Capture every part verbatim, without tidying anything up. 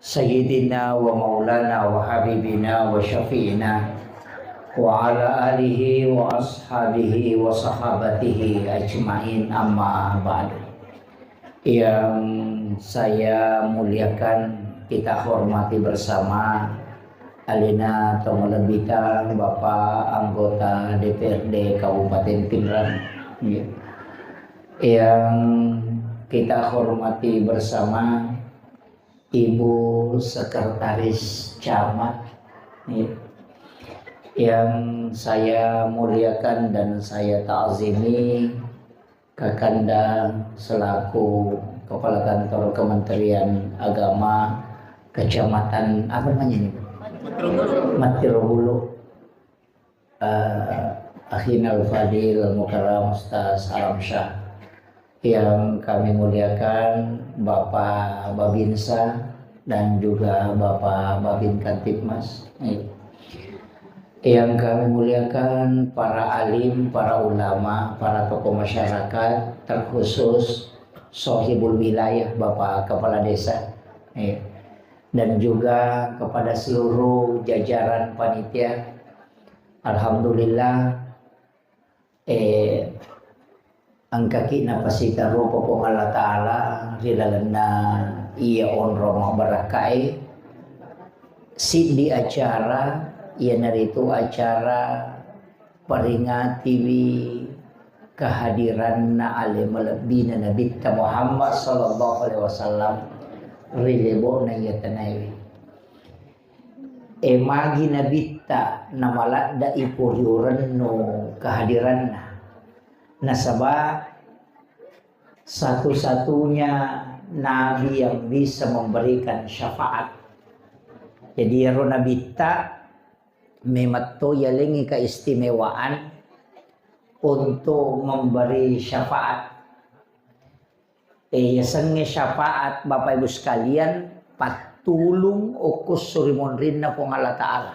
Sayyidina wa maulana wa habibina wa syafi'ina wa ala alihi wa ashabihi wa sahabatihi ajma'in, amma ba'du. Yang saya muliakan, kita hormati bersama alena tau malebbita, Bapak anggota D P R D Kabupaten Pinrang. Yang kita hormati bersama Ibu Sekretaris Camat, ya, yang saya muliakan dan saya ta'zimi, Kakanda selaku Kepala Kantor Kementerian Agama Kecamatan, apa namanya ini? Matirobulu. Eh, Akhinal Fadil Al Mukarram Ustaz Alamsyah. Yang kami muliakan Bapak Babinsa dan juga Bapak Babin Kantipmas. Yang kami muliakan para alim, para ulama, para tokoh masyarakat, terkhusus sohibul wilayah, Bapak Kepala Desa. Dan juga kepada seluruh jajaran panitia. Alhamdulillah, eh, engkaki napasita rupa Puang Allah Ta'ala ri lalenna iya onrong mabbarakkae, siddi acara, iyanaritu acara peringatiwi kehadiranna ale malebbina Nabitta Muhammad sallallahu alaihi wasallam ri lebo'na iya tanaewe. E, magi Nabitta namaladda ipuriurennu kehadiranna. Nasaba satu-satunya nabi yang bisa memberikan syafaat. Jadi, iyaro Nabitta memetto yalengi keistimewaan untuk memberi syafaat. E, yasengnge syafaat, Bapak Ibu sekalian, pattulung okko surimonrinna Puang Allah Ta'ala.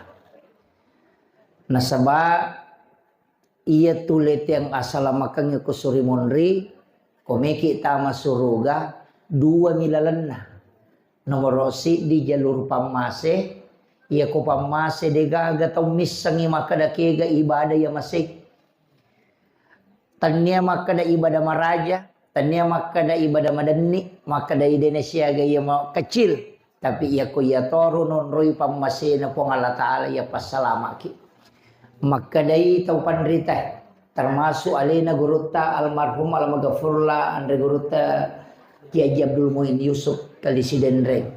Nasaba iya tu leteang asalamakengnge ko surimonri, ko meki tama suruga, dua mi lalenna. Nomoro siddi jalur pammase, iya ko pammase degaga tau missengi makkeda kega ibadah iya masei. Tannia makkeda ibadah maraja, tannia makkeda ibadah madenni, makkeda idena siaga iya ma-, kecil. Tapi iya ko iya toro nonroi pammasena Puang Allah Ta'ala iya passalamaki. Makkedai tau panrita, termasuk alena gurutta almarhum almaghfurlah anre gurutta Kiai Haji Abdul Muin Yusuf Kali Sidenreng.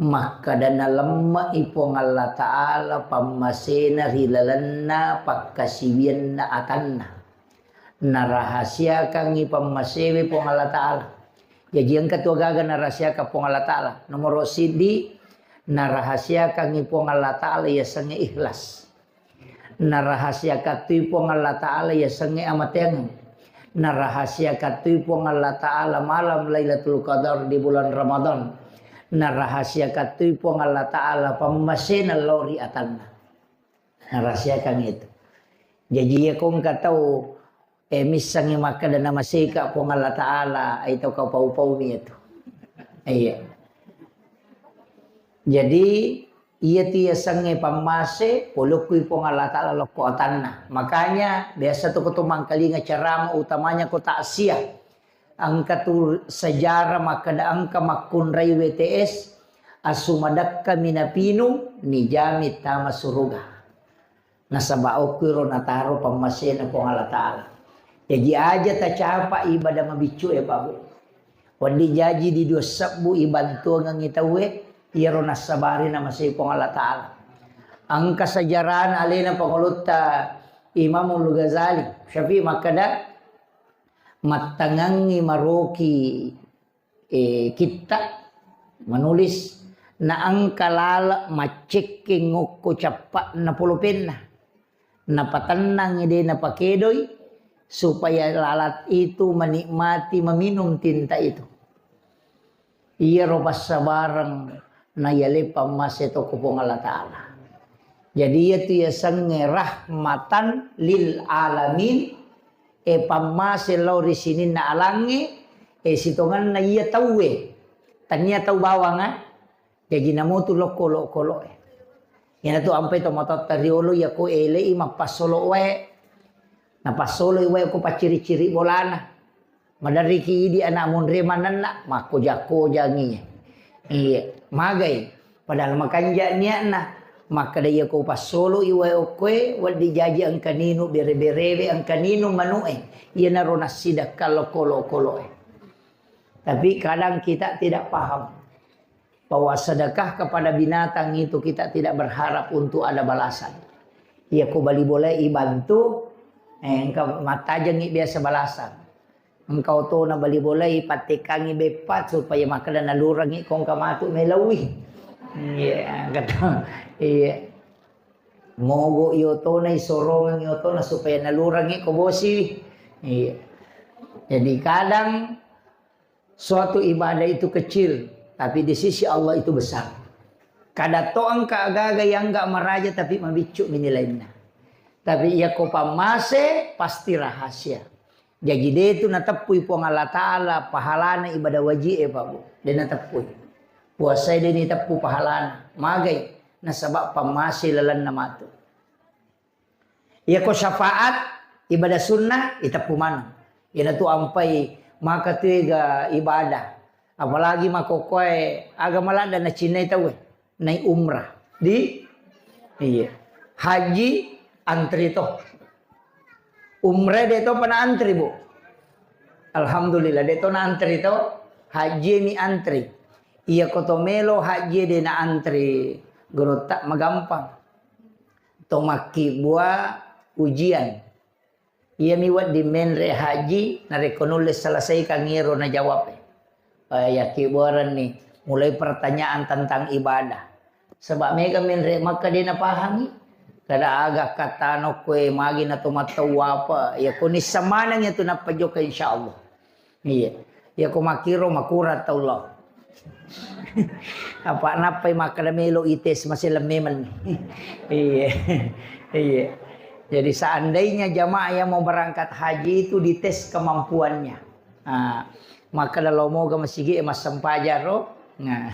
Makkeda nalemme'i Puang Allah Ta'ala pammasena ri lalenna pakkasiwianna atanna. Narahasiakangngi pammasewe Puang Allah Ta'ala. Jaji engka tu agaga narahasiakang Puang Allah Ta'ala. Nomoro siddi, narahasiakangngi Puang Allah Ta'ala yasengnge ikhlas. Narahasiakattui Puang Allah Ta'ala yasengnge amateangeng. Narahasiakattui Puang Allah Ta'ala malam Lailatul Qadar di bulan Ramadan. Narahasiakattui Puang Allah Ta'ala pammasena lao ri atanna. Narahasiakang itu. Jaji, iya ko engka tau, eh, missengngi makkeda namaseka Puang Allah Ta'ala, ai tau kau pau-paumi itu. Iya. Jadi, iya tu yasengnge pammase, polokkui Puang Allah Ta'ala lokko atanna. Makanya, biasa tu ko tu mangkalinga ceramah, utamanya ko takziah. Engka tu sejarah makkeda engka makkunrai W T S, asu madekka minapinung, nijami tama suruga. Nasaba okkuiro nataro pammasena Puang Allah Ta'ala. Jaji aja tacapa ibadah mabiccu e, Pak Bu. Wedding jaji di dua sebbu ibantuangengngi tauwe, iyaro nassabari namasei Puang Allah Ta'ala. Engka sejarahna alena pangulutta Imamul Ghazali, Syafi'i makkeda, mattangangngi maroki, eh, kitta, manulis, naengka laleng maccekkeng okko cappa'na polopenna. Napatennangngi de napakedoi, supaya lalat itu menikmati meminum tinta itu. Iyaro passabareng nayale pammase to ko Puang Allah Ta'ala. Jadi, iya tu yasengnge rahmatan lil alamin, e, pammase lao ri sininna alangnge, e, sitongenna iya tauwe. Tania tau bawang, eh. Jaji namotu lokko-lokko loe. Iyanatu ampai to matotta riolo iya ko elei mappassolo wae. Napassoloi wae ko pacciri-ciri bolana. Maderriki idi ana monre manenna, makkoja-kojangi. Iya, magai. Padahal makanja niatna. Makkeda iya ko passoloi wae okkoe, wedding jaji engka ninu bere-berewe, engka ninu manu'e. Iyanaro nassidekka lokko-lokko loe. Tapi kadang kita tidak paham bahwa sedekah kepada binatang itu kita tidak berharap untuk ada balasan. Iya ko bali bolai ibantu, eh, engka mattajengi biasa balasan. Engka otona bali bolai pattekangi beppa supaya makkeda nalurangi ko engka matu melauwi. Iya, kata, iya. Mogo iotona, isorongeng iotona supaya nalurangi ko bosi. Iya. Jadi kadang suatu ibadah itu kecil, tapi di sisi Allah itu besar. Kada to engka agaga yang enggak maraja tapi mabiccu mi nilainna. Tapi iya ko pammase pasti rahasia. Jaji de tu nateppui Puang Allah Ta'ala pahalana ibadah wajib e, Pak Bu. De nateppui. Puasai de niteppu pahalana. Magai nasaba pammase lalenna matu. Iya ko syafaat, ibadah sunnah, iteppu maneng. Iyanatu ampai maka tuega ibadah. Apalagi makkokkoe aga maladda nacinnai tauwe. Nai umrah. Di? Iya. Haji antri to. Umrah de to pana antri, Bu. Alhamdulillah, de to na antri to. Haji ni antri. Iya ko to melo haji de na antri. Gerotta magampang. To makkibbua ujian. Iyami wedding menre haji, narekko nulle selesaikan iyaro najawab e. Eh, yakkibbuarenni mulai pertanyaan tentang ibadah. Sebab mega menre Makkah de napahangi. Kada aga katano kue magi na to mattau apa. Ya ko nisseng maneng ya tu nappa jokka insyaallah. Iya. Iya ko makkiro makurang tau lo. Apa nappai makkeda melo ites masih lemmemen. Iya. Iya. Jadi seandainya jamaah yang mau berangkat haji itu dites kemampuannya. Ah, makkeda lo moga masigi massempajang ro. Nah,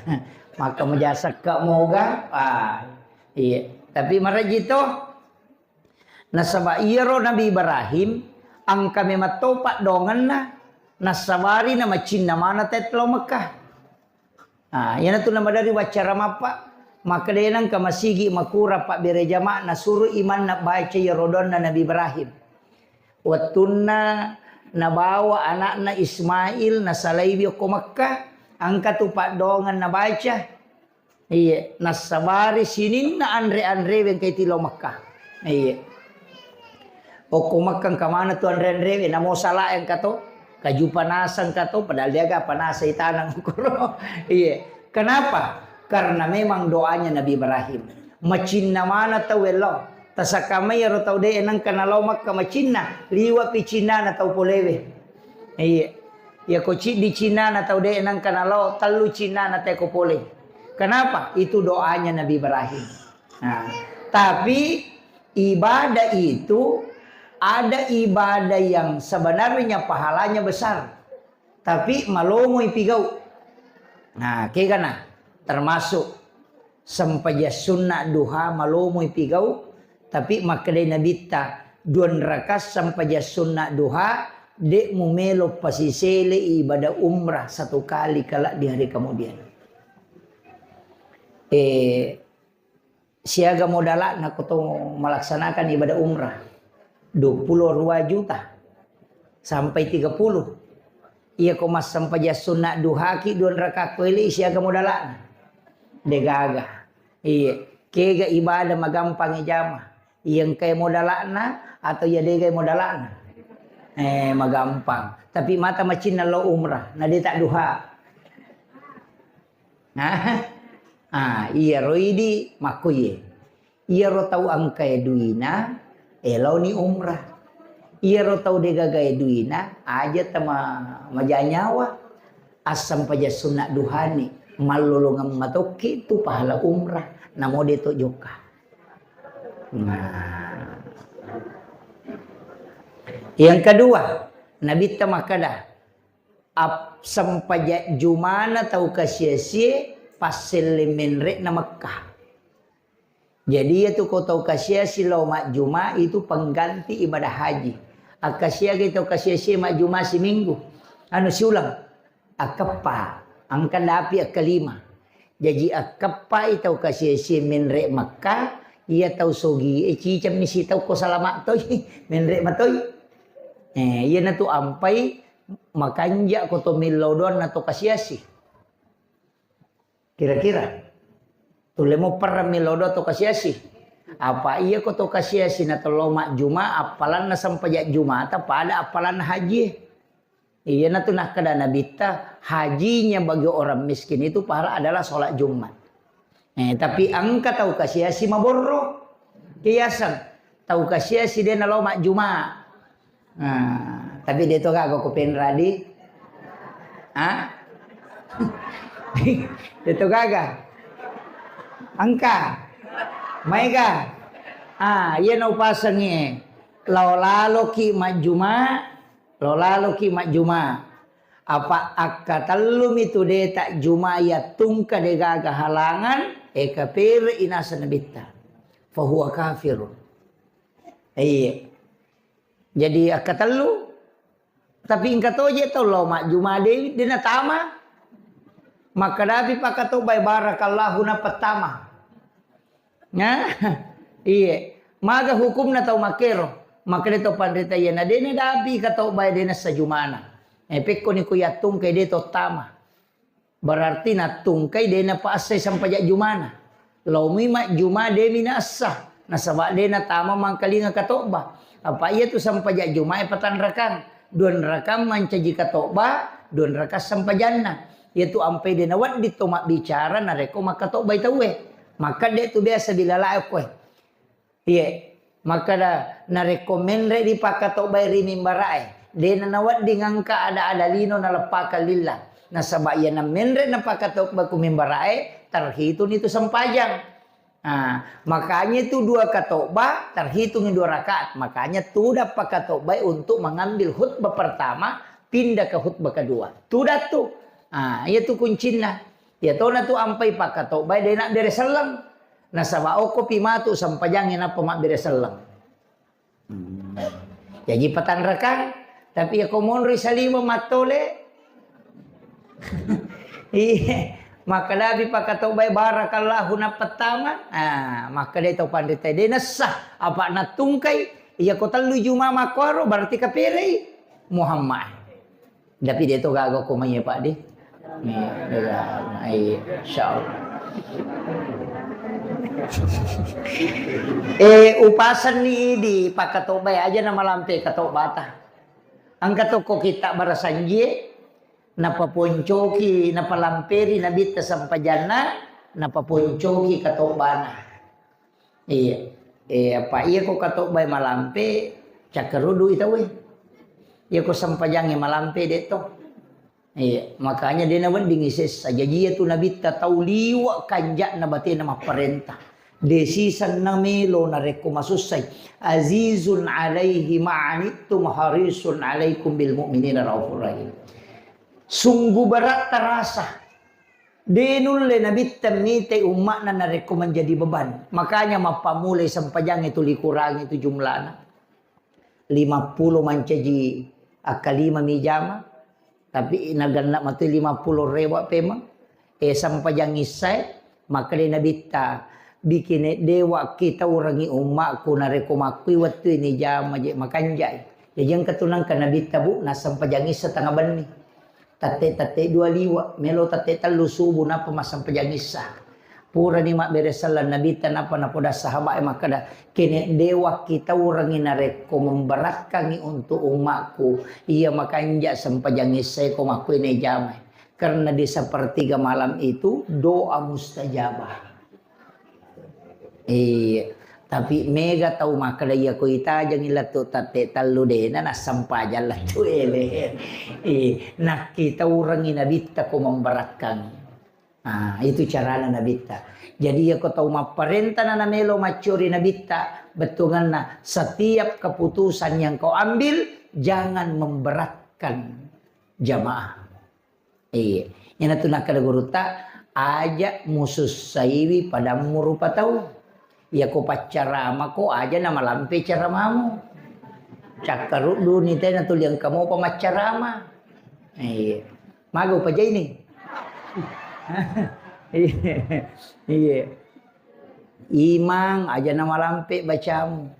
maka majasekka moga. Ah, iya. Tapi maraji to. Nasaba iyaro Nabi Ibrahim engka memang to paddoangenna nassabari na macinna maneng tette lao Mekkah. Ah, iyanatu namadari waccara mappa, makkeda nengka masigi makurang pabbere jamaah nasuro imanna baca iyaro doanna Nabi Ibrahim. Wettunna nabawa anakna Ismail nasalaiwi okko Mekkah, engka tu paddoangeng nabaca. Iye, nassabari sininna anre-anrewe engka iti lao Mekkah. Iye. Okko Mekkah engka maneng tu anre-anrewe, namo sala engka to, kaju panasa engka to, padahal deaga panasa itaneng okkoro. Iye. Kenapa? Karena memang doanya Nabi Ibrahim. Macinna maneng tau lao. Tasakamai iyaro tau de nengka nalao Mekkah macinna, liwa pi cinnana tau polewe. Iya. Iya ko ciddi cinnana tau de nengka nalao, tellu cinnana teko pole. Kenapa? Itu doanya Nabi Ibrahim. Nah, tapi ibadah itu ada ibadah yang sebenarnya pahalanya besar. Tapi malomoi pigau. Nah, kegana termasuk sempajang sunna duha malomoi pigau, tapi makkedai Nabitta, dua rakaat sempajang sunna duha, de mumelo pasisele ibadah umrah satu kali kelak di hari kemudian. Eh, siaga modala'na ko to melaksanakan ibadah umrah? Dua puluh dua juta sampai tiga puluh. Iya ko massempajang sunna duhaki dua rakaat ko ele siaga modala'na? Degaga. Iya, kega ibadah magampang ijama? Iya engkai modala'na atau iya degai modala'na? Eh, magampang. Tapi mata macinna lo umrah, na de tak duha. Nah, ah, iyaro idi makkuye. Iyaro tau engkae duina, eloni umrah. Iyaro tau degaga duina, aja tama majanyawa. Assempajang sunna duhani, mallolongeng matokki tu pahala umrah, namo de to jokka. Nah. Yang kedua, Nabitta makkeda, Ap-, sempajang jumana tau kasia-sie, passelle menre'na Mekkah. Jadi, iyatu ko tau kasiasi lao majjuma itu pengganti ibadah haji. Akkasiaga tau kasiasi majjuma siminggu, anu, siuleng, akkeppa, engka dapi akkalima. Jaji, akkeppai tau kasiasi menre Mekkah, iya tau sogi e cicemmi sitau ko salama toi, menre matoi. Eh, iyanatu ampai makanja ko to millau doanna to kasiasi. Kira-kira. Tulle mo perrang millau doa to kasiasi. Apa iya ko to kasiasi na tello majjuma, appalanna sempajang jumata pada appalanna haji. Iyanatu nakkeda Nabitta, hajinya bagi orang miskin itu pahala adalah sholat Jumat. Eh, tapi engka tau kasiasi maborro. Kiaseng, tau kasiasi de nalo majjuma. Nah, tapi de to gaga ko penradi. Ah? De to gaga. Engka. Maega. Ah, iya na upasengi. Lao laloki majjuma, lao laloki majjuma. Apa akkatellumi tu de tajjuma iya tungka de gaga halangan, e kapere inasa Nabitta. Fahuwa kafirun. Iya. Jadi akkatellu, tapi engka toje tau lao majjuma de, de natama. Makkadapi pakatobbai barakallahu napattama. Nah, iya. Maga hukumna tau makkero? Makkeda tau panrita iya na de nadapi katobbai de nassa jumana. Eh, pekkoni ku yattungkai de tottama. Berarti nattungkai de napaassai sempajang jumana. Laomi majjuma de mi naassa. Nasaba de natama mangkalinga katobba. Apa iya tu sempajang jumae patanrakang. Duanrakang mancaji katobba, duanrakang sempajanna. Iya tu ampai de nawedding to mabbicara narekko makkatobbai tauwe. Maka de tu biasa bilalae koe. Iye, makkeda, narekko menre dipakatobbai ri mimbarae, dena nawedding engka ada-ada lino naleppakang lillah. Nasaba iyana menre napakatobba ku mimbarae, terhitung itu sempajang. Nah, makanya itu dua katobba terhitung dua rakaat. Makanya tuda pakatobbai untuk mengambil khutbah pertama, pindah ke khutbah kedua. Tuda tu. Ah, iya tu kuncinna. Iya tona tu ampai pakatobbai dena bere selleng. Nasaba okkopi matu sempajangnge nappa mabbere selleng. Hmm. Jaji patanrakang, tapi iya ko monroi salima mattole. Iya, makkadapi pakatobbai barakallahu nappattama. Ah, makkadai tau panrita de nessa, apa nattungkai, iya ko tellu juma makkuaro berarti kaperei Muhammad. Tapi de to gaga ko mai, Pak, de. Iya, insyaallah. Eh, upasenni idi pakatobbai aja na malampe katobbata. Engka tokko kitta barasanjie, napaponcoki, napalamperi nabitta sempajanna, napaponcoki katobbana. Iya. Eh, apa iya ko katobbai malampe, cakkarudui tauwe. Iya ko sempajangnge malampe de to. Iya, makanya de naweddingi sessa. Jaji iya tu nabitta tau liwa kanja'na batena mapparenta. De sisenna melo narekko masussai. Azizun alaihi ma'anittum harisun alaikum bil mu'minina raufur rahim. Sungguh berat terasa. De nulle nabitta mitai umma'na narekko menjadi beban. Makanya mappammulai sempajangnge tuli kurangi tu jumlana. Lima pulo mancaji akkalima mi jama. Tapi naganna matu lima pulo rewa pemeng. Eh, sempajang issae, makkeda nabitta, bikine dewa kitaurangi ummaku narekko makkui wettu ini jama je makanjai. Jaji engka tu nangka nabitta bu, nassempajang issa tanga benni. Tette-tette dua liwa, melo tette tellu subuh nappa massempajang issa. Purani mabbere selleng nabitta nappa napoda sahabat e makkeda, kene dewa kitaurangi narekko memberatkangi untuk ummaku, iya makanja sempajang issa ko makkui ne jamai. Karena di sepertiga malam itu doa mustajabah. Iya, tapi mega tau makkeda iya ko itajangi lettu tette tellu dena nassempajang lettu ele. Iya, nakkitaurangi nabitta ko memberatkangi. Ah, itu carana nabitta. Jadi iya ko tau mapparentana namelo maccori nabitta, bettuanna setiap keputusan yang kau ambil jangan memberatkan jamaah. Iya. Iyanatu nakkeda gurutta, Aja musussaiwi padammu rupa tau. Iyako paccaramako aja namalampe caramamu. Cakkaruddu ni tena tuli engka mopa maccarama. Iya. Maga upajai ni. Iya. Iya. Imang aja namalampe bacamu.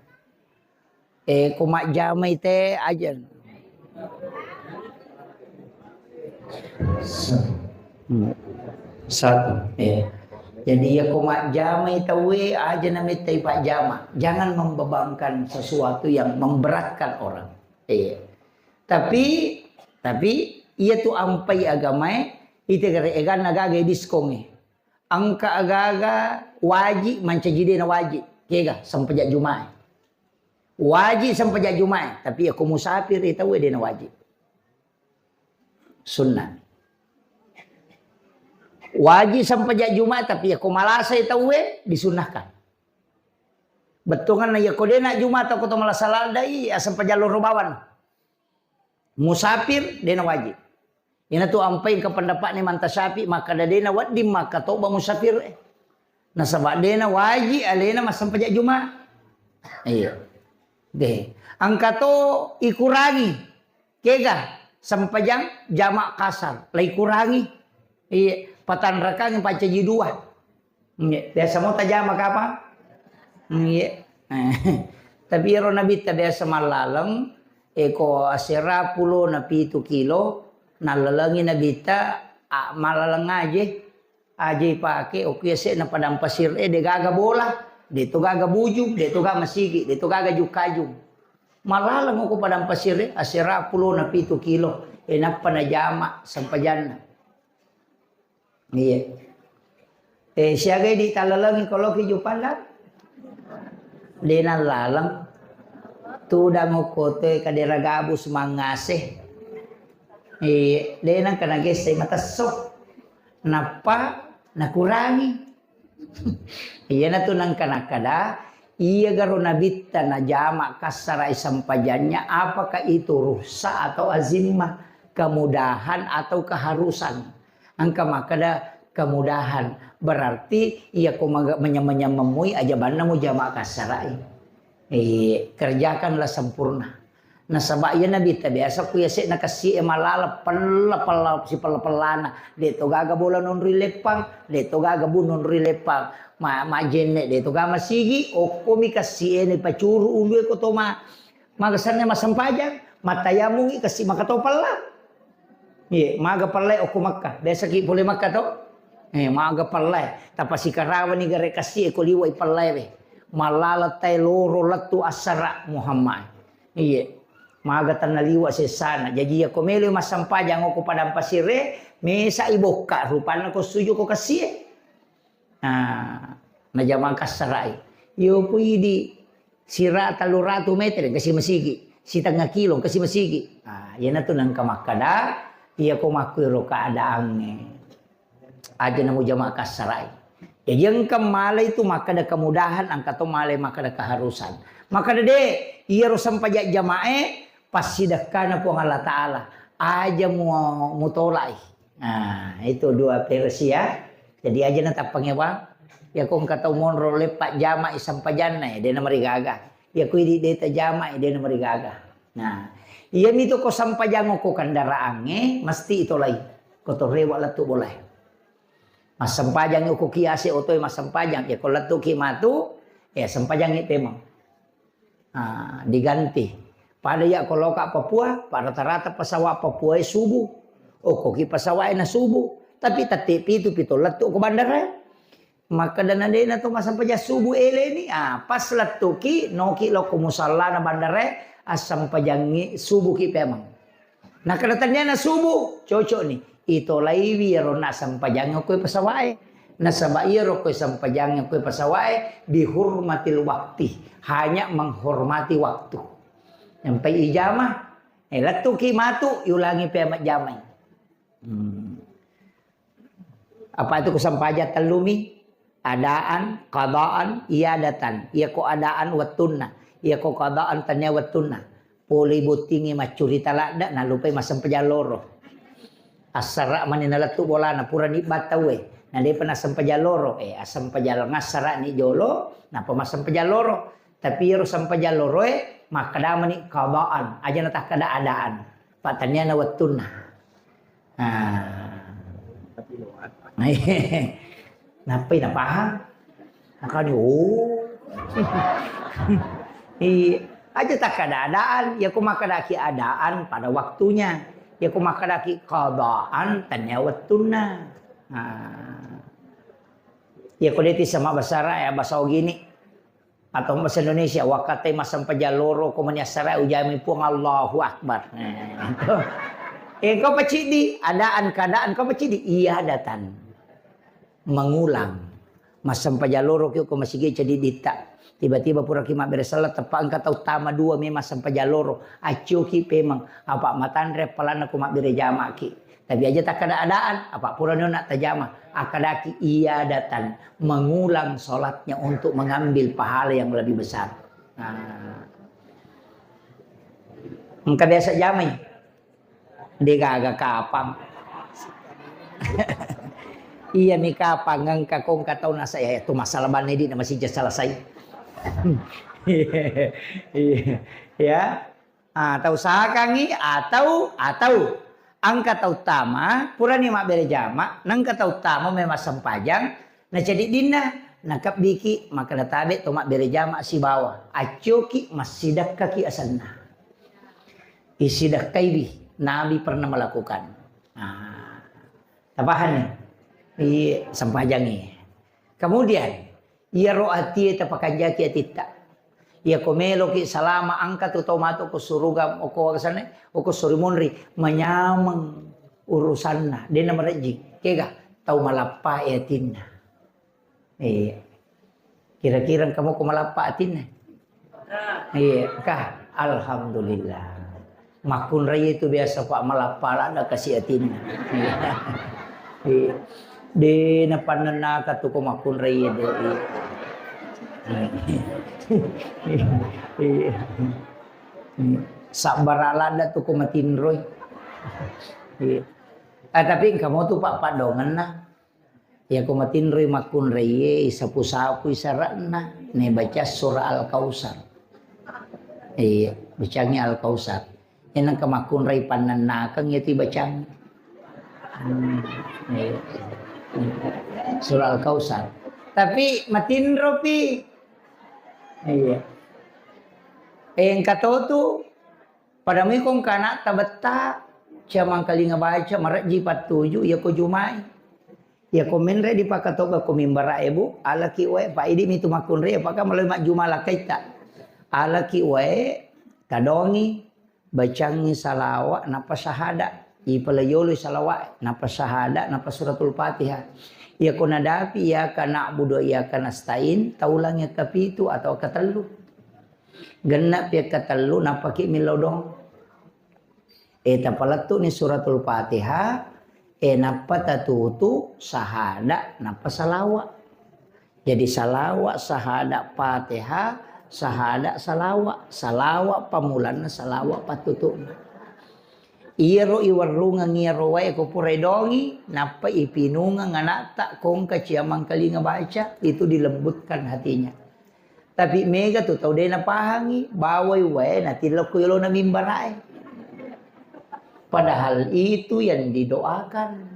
Eh, ko majjamai te aja. Satu. Hmm. Satu. Eh. Jadi ya ko majjamai tauwe aja namettai pajama. Jangan membebankan sesuatu yang memberatkan orang. Eh. Tapi tapi iya tu ampai agamae ite gare eganna gaga diskonge. Engka agaga waji mancaji dena waji. Kega sempajak Jumae. Waji sempajak Jumae, tapi ya ko musafir tauwe dena waji. Sunnah. Waji sempajak Jumae, tapi ya ko malasa tauwe disunnahkan. Bettuanna ya ko dena Jumae atau ko to malasa ladai, ya sempajak loro bawang. Musafir dena waji. Ina tu ampai ke pendapatnya manta Syafi'i, maka dena wedding maka toba musafir. Nasaba dena waji alena massempajak Jumae. Iya. Deh. Engka to ikurangi. Kega sempajang jama kasar. La ikurangi. Iya. Patanrakangi pancaji dua. Nggih, biasa mo tajama kapang? Nggih. Tapi ero Nabitta biasa mallaleng, eko asera pulo na pitu kilo, nallalengi Nabitta, a, mallaleng aje, aje ipake, okko yase'na padang pasir e, de gaga bola, de to gaga bujung, de to gaga masigi, de to gaga jukajung. Mallaleng okko padang pasir e, asera pulo na pitu kilo, e nappa najama sempajanna. Iya. Eh, siagai di talalengi koloki Jupanda? Dena laleng. Tudang okko toe kadera gabus mangase. Iya, dena kana gesse matesso. Nappa nakurangi. Iyanatu nengka nakkeda, iya garo Nabitta najama kassara'i sempajannya, apakah itu rukhsah atau azimmah, kemudahan atau keharusan? Engka makkeda kemudahan, berarti iya ko maga-, manyameng-nyameng mui aja banna mujama kassara'i. Eh, kerjakanlah sempurna. Nasaba iya Nabitta biasa ku yase'na kessi e malala pella-pella sipella-pellana. De to gaga bola nonroi leppang, de to gaga bu nonroi leppang. Ma-, majenne de to gaga masigi, okkomi kessi e ni pacuru ulu e ko to ma-, maga senna massempajang, mattayamungi kessi maka to pella. Iye, maga pellai okko Makkah. Biasa ki pole Makkah to? Eh, maga pellai. Tapasikarawani gare kassi e ko liwai pellai we. Malala tai loro lettu assara Muhammad. Iye. Maga tanna liwa sessana. Jaji ya ko melo massempajang okko padang pasir e, mesa i bokka rupanna ko suju ko kassi e. Nah, najama kassara'i. Yo pui di sira tellu ratu meter, kasi masigi. Sitengnga kilo, kasi masigi. Ah, iyanatu nengka makkada, iya ko makkuiro keadaangnge. Aja namu jama kassara'i. Jadi engka malai tu makkada kemudahan, engka to malai makkada keharusan. Makkada de, iyaro sempajang jamae, passidekkana Puang Allah Ta'ala. Aja mu-, mutolai. Nah, itu dua versi ya. Jadi aja na tappangewa. Ya ko engka tau monro leppa jama'i sempajanna ya, de na marigaga. Ya ko idi de ta jama'i, de na marigaga. Nah, iya mitu ko sempajang ko kendaraangnge mesti itolai. Ko to rewa lettu bolae. Massempajang ko kiase otoe massempajang, ya ko lettu ki matu, ya sempajangi pemeng. Ah, diganti. Pada iya ko loka Papua, pada rata-rata pesawat Papua e subuh. Oh, ko ki pesawat e na subuh. Tapi tette pitu pito lettu ko bandara. Makkada na de na to massempajang subuh eleni, ah, pas lettu ki, noki lokko musallana bandara e, assempajangi subuh ki pemeng. Nakkeda tenniana subuh, cocok ni. Itolaiwi iyaro nassempajang okko pesawat e. Nasaba iyaro okko sempajang okko pesawat e, bihurmatil wakti. Hanya menghormati waktu. Sampai ijama. Eh, lettuki matu, iulangi pea majjamai. Hmm. Apa itu kusampaja tellumi? Adaan, qadaan, iadatan. Iya ko adaan wettunna. Iya ko qadaan tania wettunna. Pole bottingi maccurita ladda, nalupai massempajang loro. Assara mani nalettu bolana, purani battauwe. Na depa nassempajang loro, eh, assempajang ngassara'ni jolo, nappa massempajang loro. Tapi iyaro sempajang loroe, makkedamani qadaan, aja natakkeda adaan. Pataniana wettunna. Ah. Nappai napahang? Makanya, oh. Iya, aja takkeda adaan, ya ku makkedaki adaan pada waktunya. Ya ku makkedaki qadaan, tania wettunna. Ah. Ya ku deti sama bahasa Arab, ya bahasa Ogini. Atau bahasa Indonesia, wakkatai massempajang loro, ko mani assara ujami Puang, Allahu Akbar. Eh, itu. Eh, kau pacidi, adaan, keadaan, kau pacidi, iya datang. Mengulang. Massempajang loro kio ko masigi cedi ditta. Tiba-tiba pura ki mabbere sella, teppa engka tau tama dua memang sempajang loro. Accio ki pemeng. Apa matanre palanna ko mabbere jama ki. Tapi aja takkeda adaan, apa purani onna tajama, akkedaki iadatan, mengulang sholatnya untuk mengambil pahala yang lebih besar. Nah. Engka biasa jamai? De gaga kapang. Iya mi kapang, engka ko engka tau nasa, ya, itu masalah banne di na masih selesai. Iya. Ya. Ah, tau sakangngi atau, atau engka tau tama, purani mabbere jama, nengka tau tama memang sempajang, na cediddinna, nakebbiki, maka natabe to mabbere jama sibawa, accoki, massidekkaki asenna. Isidekkaiwi, Nabi pernah melakukan. Ah, tapahanni? Iya, sempajangi. Kemudian, iyaro atie tapakanjaki atitta. Iyako meloki salama, engka tu tau matu ko suruga, oko wagasane, oko suri munri, manyameng urusanna, dena marejjing. Kega, tau malappa e atinna. Iya. Kira-kira engka moko malappa atinna? Iya, kah? Alhamdulillah. Makkunrai itu biasa, Pak, malappa ladda kasi atinna. Iya. Iya. De napannennaka tu ko makkunrai de. Iya. Iya. Sabbara ladda tu ko matinroi. Iya. Ah, tapi engka mo tu, Pak, paddongenna. Iyako matinroi makkunraie, isapu-sapui sara'na, nebaca surah Al-Kausar. Iya, bacangi Al-Kausar. Enangka makkunrai pannennakeng, iya tu ibacang. Hmm, iya. Surah Al-Kausar. Tapi matinropi. Iya. Engka to tu, pada mui ko engka anakta betta, cia mangkalinga baca, marejji pattuju, iyako jumai. Iyako menre dipakatobba ko mimbara'e, Bu, alaki wae, Pak, idi mitu makkunrai, apakah maloi majjuma lakaitta. Alaki wae, tadongi, bacangi salawa, nappa sahada. Ipalajoloi salawa, nappa sahada, nappa suratul Fatihah. Iyako nadapi iyyaka na'budu wa iyyaka nasta'in, taulangi kapitu atau katellu. Genna pi katellu, nappaki millau dong. E, tapalettu'ni suratul Fatihah, e, nappa tatutu sahada, nappa salawa. Jadi salawa, sahada, Fatihah, sahada, salawa. Salawa pamulanna, salawa pattutu'na. Iyaro iwerrungeng iyaro wae ko pura idongi, nappa ipinungeng anakta, ko engka cia mangkalinga baca, itu dilembutkan hatinya. Tapi mega tu tau de napahangi, bawai wae natilokko yolona mimbara'e. Padahal itu yang didoakan.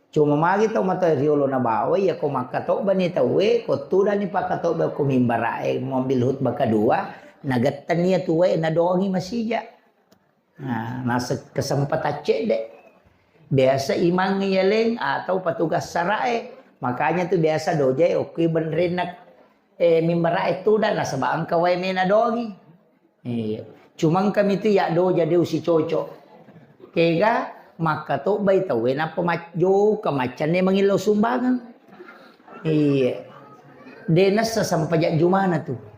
Cuma magi tau matoa riolo nabawai, ya ko makkatobba ni tauwe, ko tudani pakkatobba ko mimbara'e, mobil khutbah kedua, nagettenni ya tu wae nadongi masija. Nah, naseng kesempatan cedde. Biasa imang yaleng atau petugas sarae. Makanya tu biasa dojae okkui benrenna, eh, mimbara'e tuda nasaba engka wae mena dongi. Iya. Cuma engka mitu ya doja de usi cocok. Kega makkatobbai tauwe nappa majjoka maccanne mangillau sumbangan. Iya. De nassa sampajak jumana tu.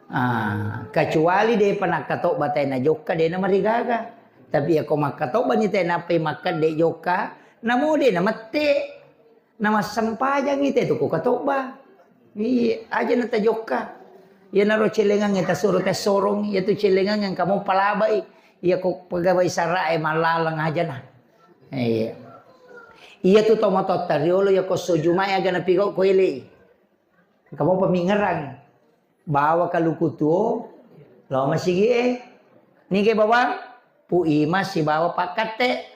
Ah, kecuali depa nakkatobba tae najokka, de namarigaga. Tapi yako makkatobbani tae nappai makkedde jokka, namo de namette, namassempajangi tae tu ko katobba. Iya, aja natajokka. Iyanaro celengangnge tasuro tassorong, iyatu celengangnge engka mo palabai. Iyako pegawai sarae mallaleng ajana. Iya. Iya tu tomatoatta riolo ya kosso Jumae aga napigau ko elei. Engka mopa mingerang. Bawa kaluku tuo, lao masigie. Nige bawang, Pu Imang sibawa pakkatte.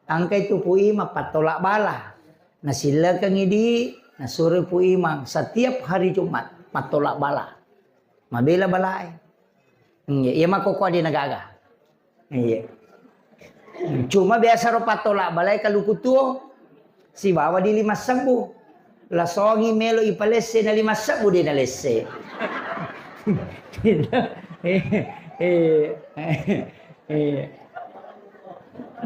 Angkai tu Pu Imang pattola bala. Nasillekengi di, nasuro Pu Imang setiap hari Jumat, mattola bala. Mabela balae. Iya, iya makkokkoe de nagaga. Iya. Cuma biasa ro pattola balae kaluku tuo. Sibawa di lima sebbu. Lasongi melo ipalesse na lima sebbu de nalesse. Iya. Iya.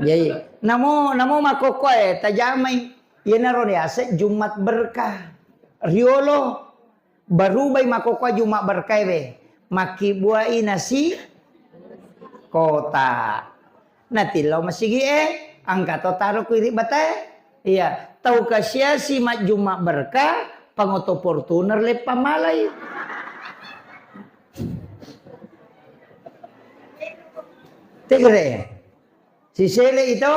Jadi, namo, namo makkokkoe tajamai. Iyanaro riaseng Jumat berkah. Riolo. Barubai makkokkoe Jumat berkaewe, makkibbuai nasi kotak. Natillau masigie, engka to taro ku iri batae. Iya, tau kasiasi majjuma berkah, pangoto Fortuner leppang malai. Tegere. Sisele ito,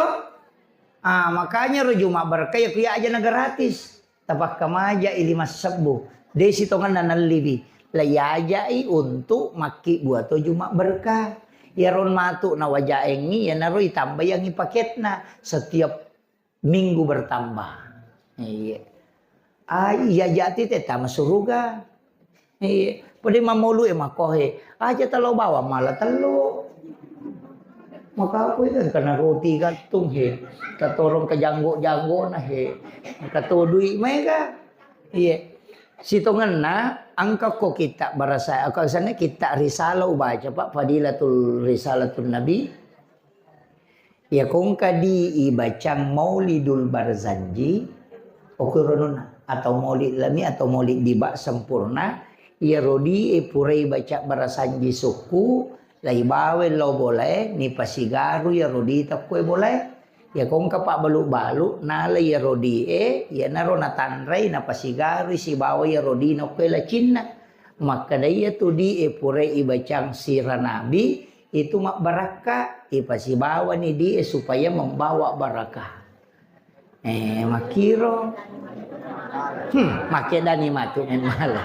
ah, makanya ro Jumat berkah ya kuya aja na gratis. Tapakkamaja i lima sebbu. De sitongenna nallibi. La iajai untuk makkibbu atau Jumat berkah. Iyaro matu nawajaengngi, iyanaro itambaiangngi paketna setiap minggu bertambah. Iya. Ah, iya jati te tama suruga. Iya, pede mammaulu e makkohe. Aja talo bawang mala tellu. Maka aku itu kena roti katung he. Katorong ke janggo-janggo na he. Katodui mega. Iya. Sitongenna angka ko kita barasa, aku sana kita risalah ubaca Pak, Fadilatul Risalatul Nabi. Iya kongka di ibacang Maulidul Barzanji, okko rononna, atau Maulid Lami atau Maulid Diba sempurna, iya rodi e purai baca Barzanji sukku, lai bawe lo bolae, ni pasigaru iya rodi takkue bolae. Iya kongka pabbalu-balu, nala iya rodi e, iya naro natanrai, napasigarui sibawa iya rodi nakkue lacinna. Makkeda iya tu di e purai ibacang sira Nabi, itu mabbarakka, ipasibawani di e supaya membawa barakah. Eh, makkiro. Hmm, makkedani matu memala.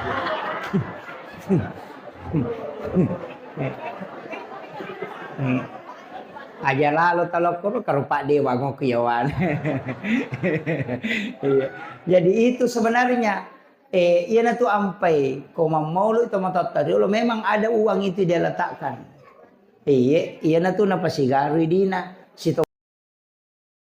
Hmm. Aja lalo talokkoro karupa dewa ngoki yawan. Iya. Jadi itu sebenarnya Eh, iyanatu ampai, ko mammaulu to matotta riolo, memang ada uang itu dia letakkan. Iya, iyanatu napasigarui dina. Sito